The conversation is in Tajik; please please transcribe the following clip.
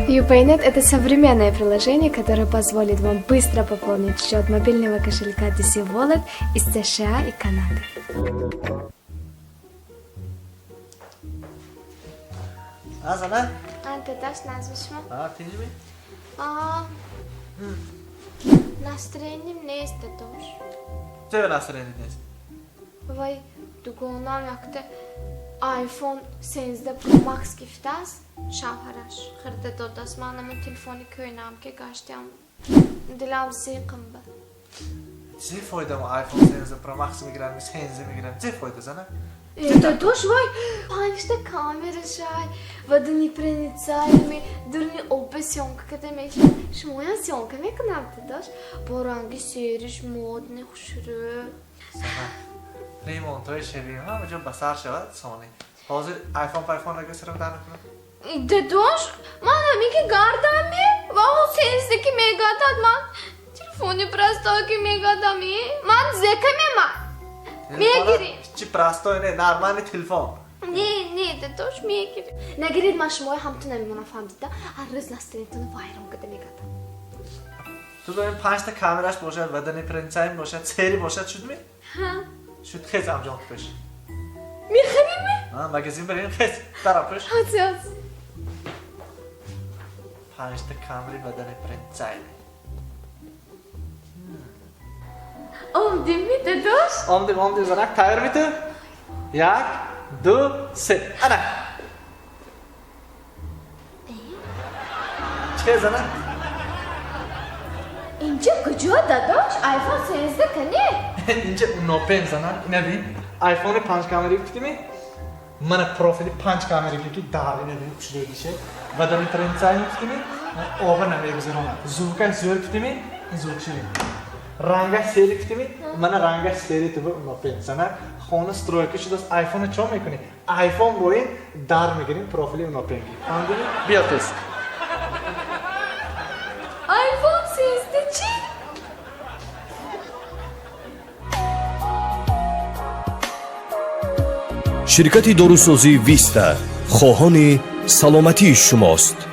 UPayNet – это современное приложение, которое позволит вам быстро пополнить счет мобильного кошелька DC Wallet из США и Канады. А, зана? А, дадаш, нағзми шумо? А, тинҷми? А, настроение м нест, дадош. Чаро настроение нест? Вай, дугонам якта iPhone 13 Pro Max гирифтааст, шавҳараш харида додааст. Ман ҳамон телефони кӯйнам ки гаштиам, дилам зиқм ба. Чӣ фоида мо iPhone 13 Pro Max мегирам, 13 мегирам? Чӣ фоида, зана? Дадош, вай панҷта камерашай, водонепроницаемый, дурни обе съёмка карда мешавад. Шумоям съёмка мекунам, дадош. Бо ранги сериш, модный, хушрӯ. Зана, ремонтҳои шавем, ҳама ҷо ба сар шавад, сони. Ҳозир iPhone пайфон нагӯ, сарам дар накунам. Дадош, ман ҳамин ки гардам ва он сензе ки мегардад, ман телефони простой ки мегардам, ман зека мема. Мегирӣ. Чи простой не, нормальный телефон. Не, не, дадош, мегирӣ. Нагиред, ман шумои ҳамту намемонам, фаҳмдида? Ҳар рӯз настроение тонро вайрон карда мегардам. Ту доим панҷта камераш бошад, водонепроницаемый бошад, сери бошад, шудми? Ҳа. Шуд, хез, амҷон пеш. Мехарими? Магазин барем, хез, дара пеш. Ҳази, ҳази. Панҷта камери водонепроницаемый. Омдимми, дадош? Омдим, омдим, занак, тайёр ми ту? Як, ду, се. Ана. Чӣ, занак? Инҷа куҷо, дадош? iPhone 13 кане? Инҷа унопен, занак, ина бин. iPhone панҷ камери гуфтими? Мана профили панҷ камери ки дар ина бин, хушрӯгише. Водонепроницаемый гуфтими? Оба намегузаронад. Звук аш зӯр гуфтими? Ин звук ширин. Рангаш сери гуфтими? Мана рангаш сери ту унопен. Занак, хона стройка шудааст, iPhone чо мекунӣ? iPhone бо ин дар мегирим профили унопенги. Фаҳмидӣ? Биё тез. iPhone 13 чӣ? Ширкати дорусозӣ «Виста» хоҳони саломатии шумост.